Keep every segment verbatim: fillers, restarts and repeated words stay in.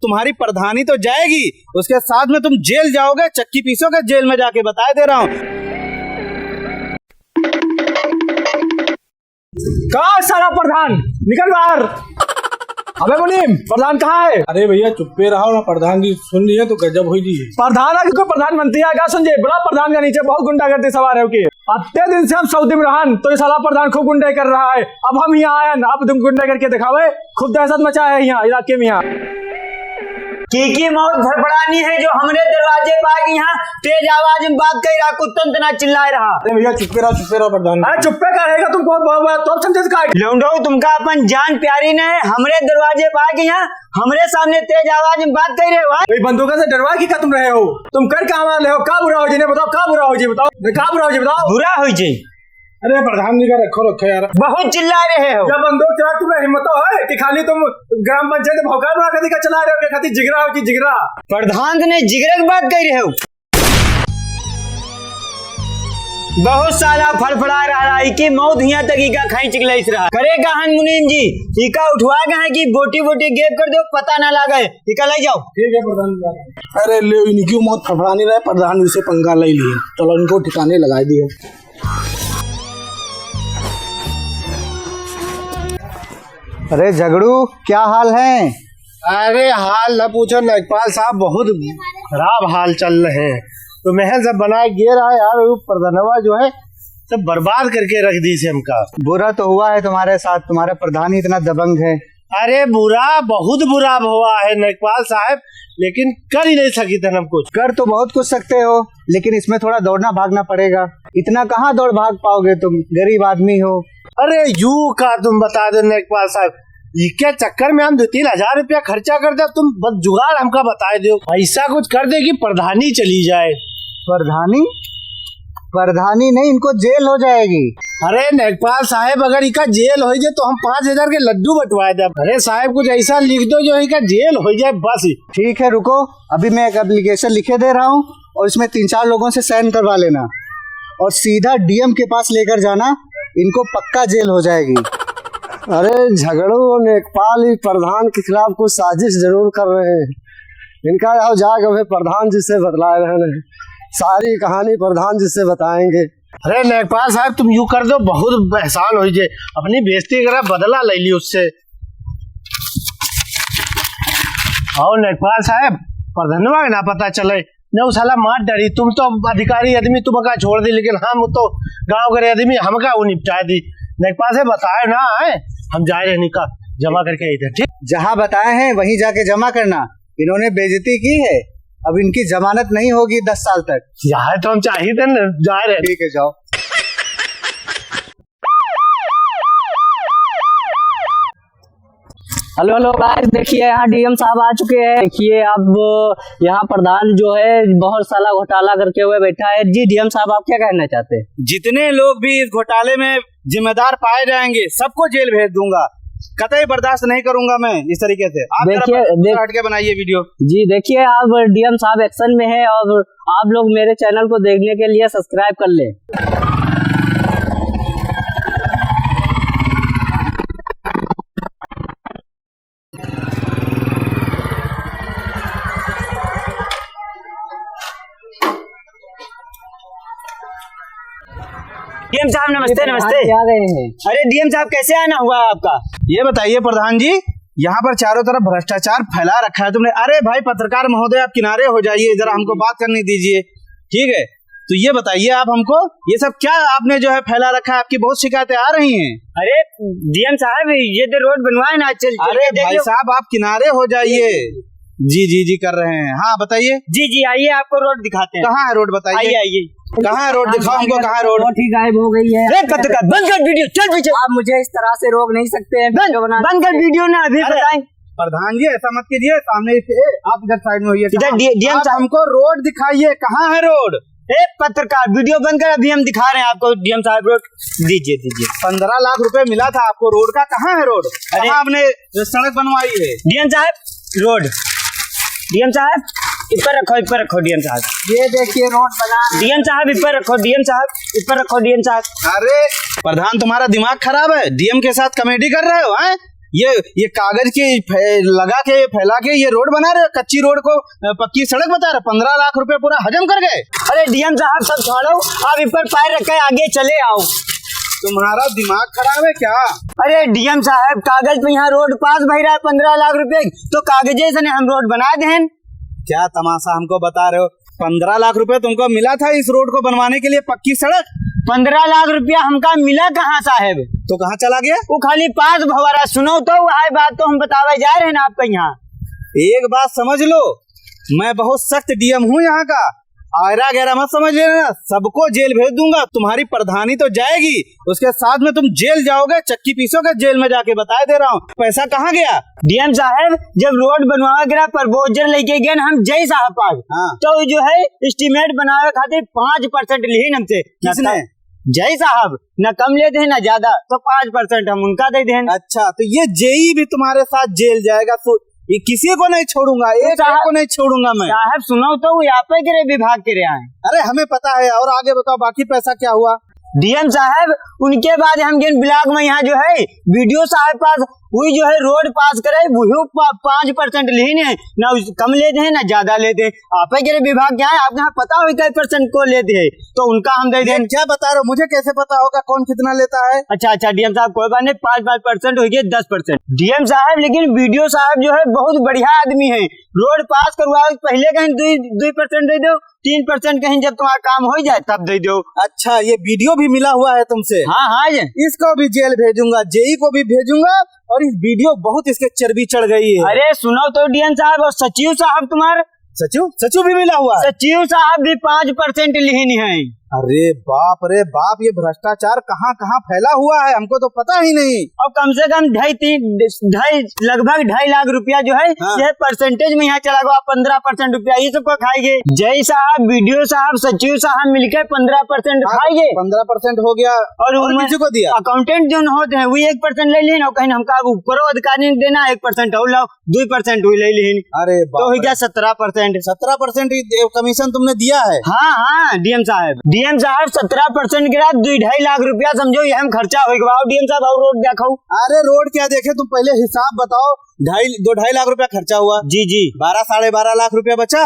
तुम्हारी प्रधानी तो जाएगी, उसके साथ में तुम जेल जाओगे, चक्की पीसोगे जेल में जाके, बताए दे रहा हूँ। कहाँ है साला प्रधान? निकल बाहर। अबे मुनीम, प्रधान कहाँ है? अरे भैया, चुप्पे रहो ना, प्रधान जी सुन लिए तो गजब होई जी। प्रधान आके कोई प्रधान बनती है क्या? सुन जे, बड़ा प्रधान का नीचे बहुत गुंडागर्दी सवार है ओके। अत्ते दिन से हम सऊदी में रहन, तो ये साला प्रधान खूब गुंडे कर रहा है। अब हम यहाँ आए हैं, अब तुम गुंडे करके दिखावे, खूब दहशत मचा है यहाँ इलाके में। यहाँ की की मौत फड़फड़ानी है जो हमरे दरवाजे पे आके यहाँ तेज आवाज में बात कर रहा, कुत्तन तना चिल्ला रहा। अरे भैया, चुप्पे रहो, चुप्पे रहो प्रधान। अरे चुप्पे का रहेगा, तुम बहुत, बहुत, बहुत, तुम समझे इसका? लौंडो, तुमका अपन जान प्यारी नहीं, हमरे दरवाजे पे आके यहाँ हमरे सामने तेज आवाज में बात कर रहे हो, हाँ? कोई बंदूक से डरवा के का तुम रहे हो? तुम कर का हमारा ले हो? का बुरा हो जी ने बताओ, का बुरा हो जी बताओ, का बुरा हो जी बताओ? बुरा हो जी। अरे प्रधान जी का रखो, रखो यार। बहुत चिल्ला रहे हो। जब बंदूक चला तुम्हें हिम्मत तो है कि खाली तुम ग्राम पंचायत में भौकाल बना के दिखा चला रहे हो, क्या खातिर जिगरा हो कि जिगरा? प्रधान ने जिगरा की बात कह रहे हो। बहुत साला फड़फड़ा रहा है कि मौत हियां तक इका खाई चिकलाइस रहा। करे कहन मुनीम जी, इका उठवा के है कि बोटी बोटी गेप कर दो, पता ना लागे, इका ले जाओ। ठीक है प्रधान जी। अरे ले, इनकी मौत फड़फड़ानी रहे, प्रधान जी से पंगा ले लिए। चलो इनको ठिकाने लगा दिए। अरे झगड़ू, क्या हाल है? अरे हाल ना पूछो नागपाल साहब, बहुत खराब हाल चल रहे हैं। तो महल सब बनाए गे रहा है यार, वो प्रधानवा जो है सब बर्बाद करके रख दी से हमका। बुरा तो हुआ है तुम्हारे साथ, तुम्हारा प्रधान ही इतना दबंग है। अरे बुरा, बहुत बुरा हुआ है नागपाल साहब, लेकिन कर ही नहीं सकी थे हम कुछ। कर तो बहुत कुछ सकते हो, लेकिन इसमें थोड़ा दौड़ना भागना पड़ेगा। इतना कहाँ दौड़ भाग पाओगे तुम, गरीब आदमी हो। अरे यू का तुम बता दो नागपाल साहब, इके चक्कर में हम दो तीन हजार रुपया खर्चा कर दे, तुम बस जुगाड़ हमका बताए दो, ऐसा कुछ कर दे कि प्रधानी चली जाए। प्रधानी? प्रधानी नहीं, इनको जेल हो जाएगी। अरे नागपाल साहब, अगर इका जेल हो जाए तो हम पाँच हजार के लड्डू बंटवाए दे। अरे साहब, कुछ ऐसा लिख दो जो इका जेल हो जाए बस। ठीक है, रुको, अभी मैं एक application लिखे दे रहा हूँ और इसमें तीन चार लोगों से sign करवा लेना और सीधा डीएम के पास लेकर जाना, इनको पक्का जेल हो जाएगी। अरे झगड़ू, नागपाल ही प्रधान के खिलाफ कुछ साजिश जरूर कर रहे हैं। इनका जाओ जाके वे प्रधान जी से बतलाए रहे हैं, सारी कहानी प्रधान जी से बताएंगे। अरे नागपाल साहब, तुम यू कर दो, बहुत एहसान हो जाए, अपनी बेइज्जती करा, बदला ले ली उससे। आओ नागपाल साहब, प्रधानवा के ना पता चले, न उ साला मार डारी। तुम तो अधिकारी आदमी, तुमका छोड़ दी, लेकिन हम तो गाँव के आदमी, हमका वो निपटा दी। नागपाल साहब बताए ना है, हम जाए रहनी का जमा करके आई थे, ठीक? जहाँ बताए हैं वहीं जाके जमा करना। इन्होंने बेइज्जती की है, अब इनकी जमानत नहीं होगी दस साल तक। जाए तो हम चाहिए थे ना, जाए रहे। ठीक है, जाओ। हेलो, हेलो गाइस, देखिए यहाँ डीएम साहब आ चुके हैं। देखिए अब यहाँ प्रधान जो है बहुत साला घोटाला करके हुए बैठा है। जी डीएम साहब, आप क्या कहना चाहते हैं? जितने लोग भी इस घोटाले में जिम्मेदार पाए जाएंगे, सबको जेल भेज दूंगा। कतई बर्दाश्त नहीं करूंगा मैं इस तरीके से। आप जरा देखिए, देख- हट के बनाइए वीडियो। जी देखिए, आप डीएम साहब एक्शन में हैं और आप लोग मेरे चैनल को देखने के लिए सब्सक्राइब कर लें। डीएम साहब, नमस्ते, ये प्रधान नमस्ते। जी आ गए हैं। अरे, डीएम साहब, कैसे आना हुआ आपका? ये बताइए प्रधान जी, यहाँ पर चारों तरफ भ्रष्टाचार फैला रखा है तुमने। अरे भाई पत्रकार महोदय, आप किनारे हो जाइए, जरा हमको बात करने दीजिए, ठीक है? तो ये बताइए आप हमको, ये सब क्या आपने जो है फैला रखा है? आपकी बहुत शिकायतें आ रही हैं। अरे डीएम साहब, ये तो रोड बनवाए ना, चल, चल अरे के देख भाई लो। साहब, आप किनारे हो जाइए। जी, जी, जी कर रहे हैं। हाँ, बताइए। जी, जी, आइए, आपको रोड दिखाते हैं। कहाँ है रोड, बताइए। आइए, आइए। कहाँ है रोड, दिखाओ हमको, कहाँ है रोड। रोड ही गायब हो गई है। ए, पत्रकार, बंद कर वीडियो, चल पीछे। आप मुझे इस तरह से रोक नहीं सकते हैं, बंद, वीडियो बनाने बंद कर से। वीडियो ना, अभी अरे, बताएं। प्रधान जी, ऐसा मत कीजिए, सामने से आप इधर साइड में होइए। इधर साहब, डी-, डीएम आप साहब। हमको रोड दिखाइए, कहाँ है रोड? ए, पत्रकार, वीडियो बंद कर, अभी हम दिखा रहे हैं आपको, डीएम साहब, रोड दीजिए, दीजिए। पन्द्रह लाख रुपए मिला था आपको रोड का, कहाँ है रोड? अरे। कहाँ आपने सड़क बनवाई है? डीएम साहब, रोड। डीएम साहब, ऊपर रखो, ऊपर रखो, डीएम साहब। ये देखिए, रोड बना रहे हैं। डीएम साहब, ऊपर रखो, डीएम साहब, ऊपर रखो, डीएम साहब। अरे, प्रधान, तुम्हारा दिमाग खराब है? डीएम के साथ कॉमेडी कर रहे हो, हैं? ये, ये कागज के फै-, लगा के, फैला के ये रोड बना रहे हो, कच्ची रोड को, अ, पक्की सड़क बता रहे हो, पन्द्रह लाख रुपए पूरा हजम कर गए। अरे डीएम साहब, सब छोड़ो, आप इन पर पैर रख के आगे चले आओ। तुम्हारा दिमाग खराब है क्या? अरे डीएम साहब, कागज पे यहाँ रोड पास भई रहा है पन्द्रह लाख रुपए, तो कागजे से ने हम रोड बना देन। क्या तमाशा हमको बता रहे हो? पन्द्रह लाख रुपए तुमको मिला था इस रोड को बनवाने के लिए, पक्की सड़क। पन्द्रह लाख रुपया हमका मिला कहाँ साहब? तो कहाँ चला गया? वो खाली पास भवा रहा। सुनो तो, वो आए बात तो हम बतावे जा रहे हैं ना आपके यहाँ। एक बात समझ लो, मैं बहुत सख्त डीएम हूँ यहाँ का। आयरा गैरा मत समझ लेना, सबको जेल भेज दूंगा। तुम्हारी प्रधानी तो जाएगी, उसके साथ में तुम जेल जाओगे, चक्की पीसोगे जेल में जाके, बताए दे रहा हूँ। पैसा कहाँ गया? डीएम साहब, जब रोड बनवावे के रहा, प्रपोजल लेके गए न हम जेई साहब पास, हाँ। तो जो है, एस्टीमेट बनावे खातिर पाँच परसेंट लिहिन हमसे। किसने? जेई साहब, ना कम लेते हैं ना ज्यादा, तो पाँच परसेंट हम उनका दे दें। अच्छा, तो ये जेई भी तुम्हारे साथ जेल जाएगा? सो ये किसी को नहीं छोड़ूंगा, एक साहब, एक को नहीं छोड़ूंगा मैं। साहब सुनो तो, वो यहाँ पे गिरे विभाग के रहे आए। अरे हमें पता है, और आगे बताओ, बाकी पैसा क्या हुआ? डीएम साहब, उनके बाद हम गेन ब्लॉक में यहाँ जो है, बीडीओ साहब पास, वही जो है रोड पास करे, वही पा-, पाँच परसेंट लिहिन है, ना उस, कम लेते हैं ना ज्यादा लेते हैं। आप ही के विभाग क्या है, आपके यहाँ पता हो कई परसेंट को लेते हैं, तो उनका हम दे ये दें। क्या बता रहे हो, मुझे कैसे पता होगा कौन कितना लेता है? अच्छा, अच्छा, डीएम साहब, कोई बात नहीं, पाँच, पाँच परसेंट हो गए, दस परसेंट। डीएम साहब, लेकिन बीडीओ साहब जो है बहुत बढ़िया आदमी है, रोड पास करवाओ, पहले कहीं दुई, दुई परसेंट दे दो, तीन परसेंट कहीं जब तुम्हारा काम हो जाए तब दे दो। अच्छा, ये बीडीओ भी मिला हुआ है तुमसे? हाँ, हाँ, ये। इसको भी जेल भेजूंगा, जेई को भी भेजूंगा, और इस बीडीओ बहुत इसके चर्बी चढ़ गई है। अरे सुनो तो डीएम साहब, और सचिव साहब तुम्हारे। सचिव, सचिव भी मिला हुआ है? सचिव साहब भी पाँच परसेंट लिहिन है। अरे बाप रे बाप, ये भ्रष्टाचार कहाँ कहाँ फैला हुआ है, हमको तो पता ही नहीं। और कम से कम ढाई तीन, ढाई, लगभग ढाई लाख रुपया जो है, हाँ। ये परसेंटेज में यहाँ चला गया, पन्द्रह परसेंट रुपया ये सबको खाएंगे। जेई साहब, बीडीओ साहब, सचिव साहब मिलके पन्द्रह परसेंट हाँ, खाएंगे। पन्द्रह परसेंट हो गया। और और उनमें किसी को दिया? अकाउंटेंट जो होते हैं, वो एक परसेंट ले लें, और कहीं हमका ऊपरो अधिकारी ने देना, एक परसेंट और लाओ, दुई परसेंट हुई ले लें। अरे तो बाप हुई रे। क्या, सत्रह परसेंट? सत्रह परसेंट ही दे-, कमीशन तुमने दिया है? हाँ, हाँ, डीएम साहब, डीएम साहब, सत्रह परसेंट के बाद दुई ढाई लाख रुपया समझो, ये हम खर्चा हो गवा। डीएम साहब, और रोड दिखाओ। अरे रोड क्या देखे, तुम पहले हिसाब बताओ। ढाई, दो ढाई लाख रुपया खर्चा हुआ। जी, जी। बारह, साढ़े बारह लाख रुपया बचा,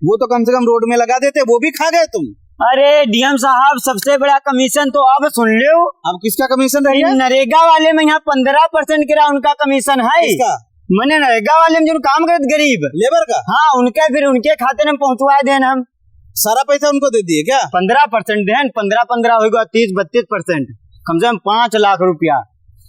वो तो कम से कम रोड में लगा देते, वो भी खा गए तुम। अरे डीएम साहब, सबसे बड़ा कमीशन तो अब सुन लो। अब किसका कमीशन रह गया? नरेगा वाले में यहाँ पन्द्रह परसेंट के रहा उनका कमीशन है। किसका? मने नरेगा वाले में जो काम करत गरीब लेबर का? हाँ, उनके फिर उनके खाते में पहुँचवा देन हम। सारा पैसा उनको दे दिए क्या? पन्द्रह परसेंट देन, पन्द्रह पन्द्रह होगा, तीस बत्तीस परसेंट, कम से कम पाँच लाख रुपया।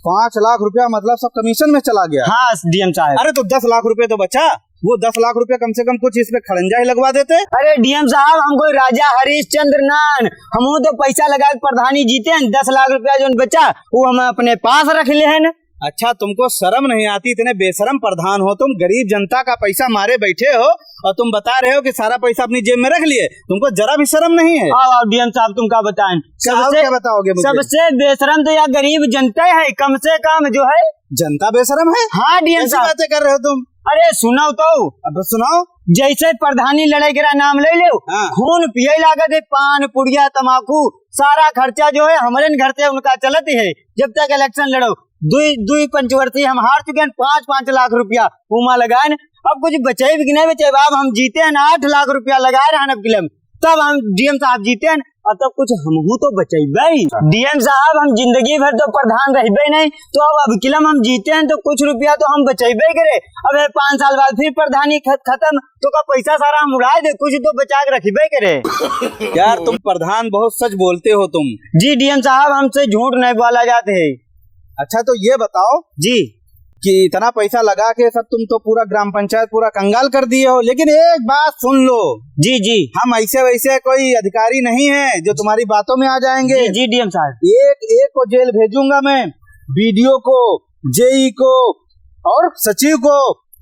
पाँच लाख रुपया मतलब सब कमीशन में चला गया? हाँ डीएम साहब। अरे तो दस लाख रुपया तो बचा, वो दस लाख रुपया कम से कम कुछ इसमें खड़ंजा ही लगवा देते। अरे डीएम साहब, हम कोई राजा हरिश्चंद्र नान, हम तो पैसा लगा के प्रधानी जीते हैं, दस लाख रुपया जो बचा वो हम अपने पास रख ले हैं। अच्छा, तुमको शर्म नहीं आती? इतने बेशरम प्रधान हो तुम, गरीब जनता का पैसा मारे बैठे हो और तुम बता रहे हो कि सारा पैसा अपनी जेब में रख लिए। तुमको जरा भी शर्म नहीं है? आओ, आओ, डीएम साहब, तुम का बताएं? क्या, आओ, सबसे, क्या बताओगे मुझे? सबसे बेशरम तो यह गरीब जनता है, कम से कम जो है। जनता बेशरम है? हाँ, डीएम कैसी साहब। बातें कर रहे हो तुम? अरे, सुनाओ तो। अब सुनाओ। जैसे प्रधानी लड़े के रहा, नाम ले लो। हाँ। खून पिए लागत है, पान, पुड़िया, तमाकू, सारा खर्चा जो है, हमारे घर से उनका चलत है। जब तक इलेक्शन लड़ो, दुई, दुई पंचवर्षीय हम हार चुके हैं, पाँच, पाँच लाख रुपया उमा लगाएन। अब कुछ बचाइब कि नहीं बचाइब? अब हम जीते हैं ना, आठ लाख रुपया लगाए रहन अब किलम, तब हम डीएम साहब जीते हैं, और तब कुछ हमहू तो बचाइबे। डीएम साहब, हम जिंदगी भर तो प्रधान रहबे नहीं, तो अब अब किलम हम जीते हैं तो कुछ रुपया तो हम बचाइबे करे। अब ये पाँच साल बाद फिर प्रधानी ख-, खत्म, तो का पैसा सारा हम उड़ाए दे, कुछ तो बचा के रखबे करे। यार, तुम प्रधान बहुत सच बोलते हो तुम। जी डीएम साहब, हमसे झूठ नहीं बोला जाते है। अच्छा, तो ये बताओ जी। कि इतना पैसा लगा के सब तुम तो पूरा ग्राम पंचायत पूरा कंगाल कर दिए हो, लेकिन एक बात सुन लो। जी, जी। हम ऐसे वैसे कोई अधिकारी नहीं है जो तुम्हारी बातों में आ जाएंगे। जी, जी, डीएम साहब। एक एक को जेल भेजूंगा मैं, बीडीओ को, जेई को और सचिव को।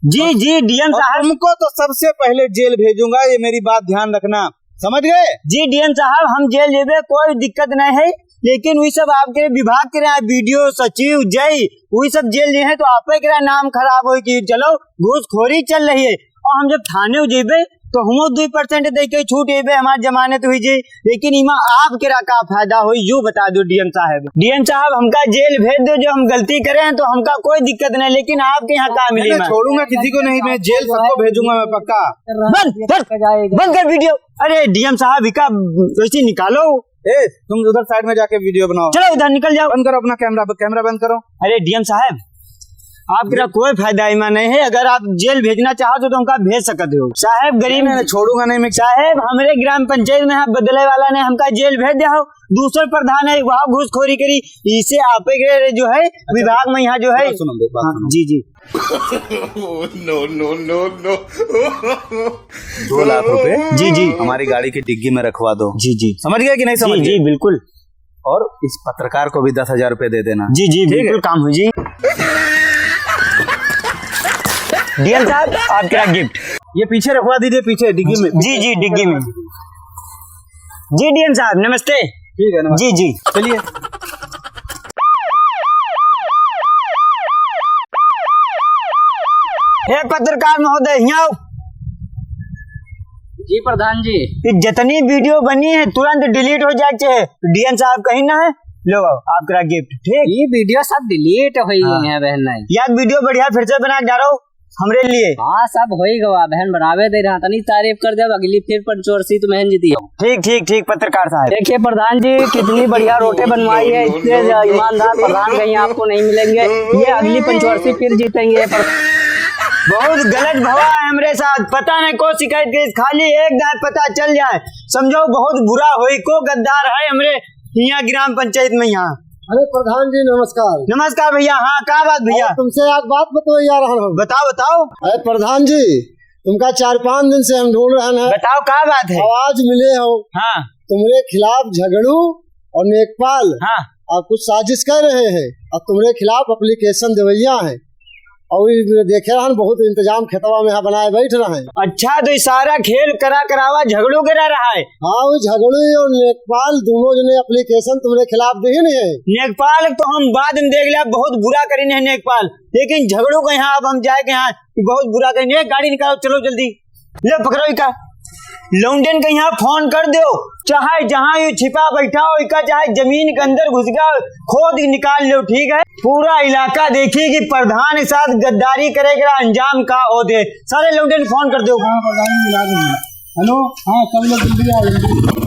जी, जी, डीएम और साहब। तुमको तो सबसे पहले जेल भेजूंगा, ये मेरी बात ध्यान रखना, समझ गए? जी डीएम साहब, हम जेल जेबे, कोई दिक्कत नहीं है, लेकिन वही सब आपके विभाग के रहे, बीडीओ, सचिव, जेई, वही सब जेल जे है, तो आप के रहे नाम खराब हो कि चलो घूसखोरी चल रही है, और हम जब थाने जेबे तो हमहू दुई percent दे के छूट एबे, हमार जमानत हुई जी। लेकिन इमा आपके रा का फायदा होई, यू बता दो डीएम साहब। डीएम साहब, हमका जेल भेज दो, जो हम गलती करे हैं तो हमका कोई दिक्कत नहीं, लेकिन आपके यहाँ का मिली? मैं छोड़ूंगा किसी को नहीं, मैं जेल सबको भेजूंगा मैं पक्का। बंद, बंद, बंद कर वीडियो। अरे डीएम साहब, इका वैसे निकालो। ए, तुम उधर साइड में जाके वीडियो बनाओ। चलो उधर निकल जाओ। बंद करो अपना कैमरा, कैमरा बंद करो। अरे डीएम साहब, आपके लिए कोई फायदा इमा नहीं है। अगर आप जेल भेजना चाहो तो हमका भेज सकते हो। साहब गरीब नहीं, मैं छोड़ूंगा नहीं मैं। साहब, हमरे ग्राम पंचायत में यहाँ बदले वाला ने हमका जेल भेज दे हो। दूसर प्रधान है, वहाँ घूसखोरी करी। इसे आपे के जो है विभाग में यहाँ जो है। सुनो, बात हाँ, सुनो। जी, जी। No, no, no, no। दो लाख रुपए जी, जी। हमारी गाड़ी की डिग्गी में रखवा दो। जी, जी। समझ गए कि नहीं समझ जी, गए? जी, बिल्कुल। और इस पत्रकार को भी दस हजार रुपए दे देना। जी, जी, ठीक है? बिल्कुल काम हो जी। डीएम साहब, आपका गिफ्ट। ये पीछे रखवा दीजिए, पीछे डिग्गी में। जी, जी, डिग्गी में। जी, डीएम साहब, नमस्ते। ठीक है, नमस्ते। जी, जी। चलिए। हे पत्रकार महोदय, हियाँ आओ। जी प्रधान जी। ये जितनी वीडियो बनी है, तुरंत डिलीट हो जाए चाहे। डीएम साहब कहीं ना है, लो आओ, आपका गिफ्ट, ठीक? ये वीडियो सब डिलीट हो गई हाँ। है बहन, नहीं। यार, वीडियो बढ़िया फिर से बना के डालो हमरे लिए। हाँ, सब हो ही गवा बहन, बनावे दे रहा, तनी तारीफ कर दे, अब अगली फिर पंचवर्षी तो बहन जीती हो। ठीक, ठीक, ठीक, पत्रकार साहब। देखिए प्रधान जी, कितनी बढ़िया रोटे बनवाई है, इससे ईमानदार प्रधान कहीं आपको नहीं मिलेंगे। ये अगली पंचवर्षी फिर जीतेंगे ये प्रधान। बहुत गलत भवा है हमरे साथ, पता नहीं कौन शिकायत करी, खाली एक दाए पता चल जाए, समझो बहुत बुरा होई, को गद्दार है हमरे यहाँ ग्राम पंचायत में यहाँ। अरे प्रधान जी नमस्कार। नमस्कार भैया। हाँ, का बात भैया? अरे तुमसे एक बात बतवे जा रहा हूँ। बताओ, बताओ। अरे प्रधान जी, तुमका चार पाँच दिन से हम ढूंढ रहे हैं। बताओ, का बात है? आवाज मिले हो। हाँ। तुम्हरे खिलाफ झगड़ू और नेकपाल हाँ। और कुछ साजिश कर रहे हैं और तुम्हरे खिलाफ एप्लीकेशन देवैया है। और ये देखे रहन बहुत इंतजाम खेतवा में यहाँ बनाए बैठ रहे हैं। अच्छा, तो ये सारा खेल करा करावा झगड़ू करा रहा है? हाँ, वो झगड़ू और नेकपाल दोनों जने एप्लीकेशन तुम्हरे खिलाफ दे ही नहीं है। नेकपाल तो हम बाद में देख लिया, बहुत बुरा करीन है नेकपाल, लेकिन झगड़ू के यहाँ अब हम जाए के यहाँ बहुत बुरा करीन है। गाड़ी निकालो, चलो जल्दी। ले पकड़ो इका। लौंडन के यहाँ फोन कर दो, चाहे जहाँ यू छिपा बैठा हो, इका चाहे जमीन के अंदर घुस गया, खोद के निकाल लो, ठीक है? पूरा इलाका देखी कि प्रधान के साथ गद्दारी करे के अंजाम का होते। सारे लौंडन फोन कर दो। हाँ, प्रधान जी मिला देंगे। हेलो, हाँ, सब लोग जल्दी आओ, जल्दी।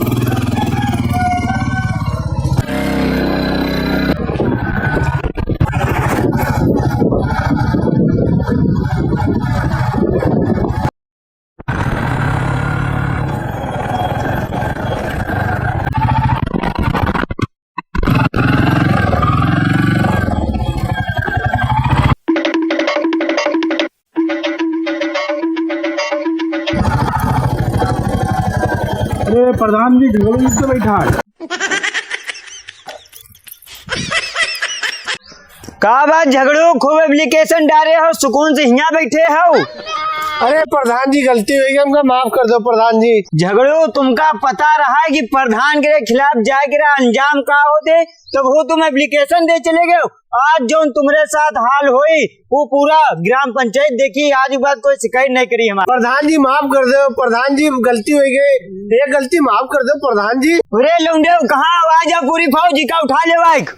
अरे प्रधान जी, झगड़ू जी तो बैठा है। का बात झगड़ू, खूब एप्लीकेशन डारे हो, सुकून से हियाँ बैठे हो। अरे प्रधान जी, गलती हो गई, हमका माफ कर दो प्रधान जी। झगड़ू, तुमका पता रहा है कि प्रधान के खिलाफ जाए के रहा, अंजाम का होते, तब हो तुम एप्लीकेशन दे चले गए हो। आज जौन तुम्हरे साथ हाल होई, वो पूरा ग्राम पंचायत देखी, आज के बाद कोई शिकायत नहीं करी हमार। प्रधान जी माफ कर दो, प्रधान जी गलती हो गई, ये गलती माफ कर दो प्रधान जी। अरे लौंडे, कहाँ आवाज है पूरी फौज का, उठा ले बाइक।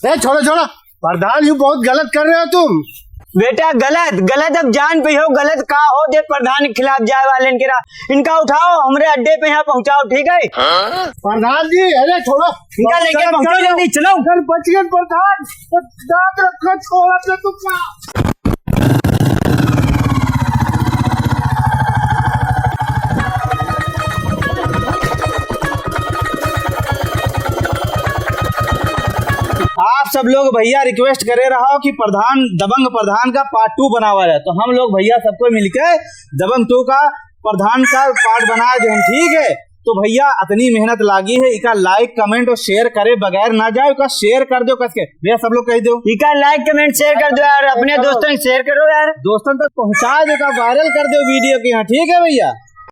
ए, छोड़ो, छोड़ो, प्रधान जी बहुत गलत कर रहे हो तुम। बेटा गलत, गलत अब जान पे हो, गलत का हो दे प्रधान के खिलाफ जाए वाले इनके रा-, इनका उठाओ, हमरे अड्डे पे यहाँ पहुँचाओ, ठीक है? प्रधान जी, अरे छोड़ो। इनका लेके पहुँचो जल्दी, चलो। अगर बच गए प्रधान, तो दांत रखो, छोड़ा तो तुमका। आप सब लोग भैया रिक्वेस्ट करे रहो कि प्रधान, दबंग प्रधान का पार्ट टू बनावा जाए, तो हम लोग भैया सबको मिलके दबंग टू का प्रधान का पार्ट बनाए दे हम, ठीक है? तो भैया, अतनी मेहनत लागी है, इका लाइक, कमेंट और शेयर करे बगैर ना जाओ, इका शेयर कर दो कस के। भैया, सब लोग कह दो। इका लाइक, कमेंट, शेयर कर दो यार, अपने दोस्तों को शेयर करो यार। दोस्तों तक पहुंचा दो, इका वायरल कर दो वीडियो के यहाँ, ठीक है भैया?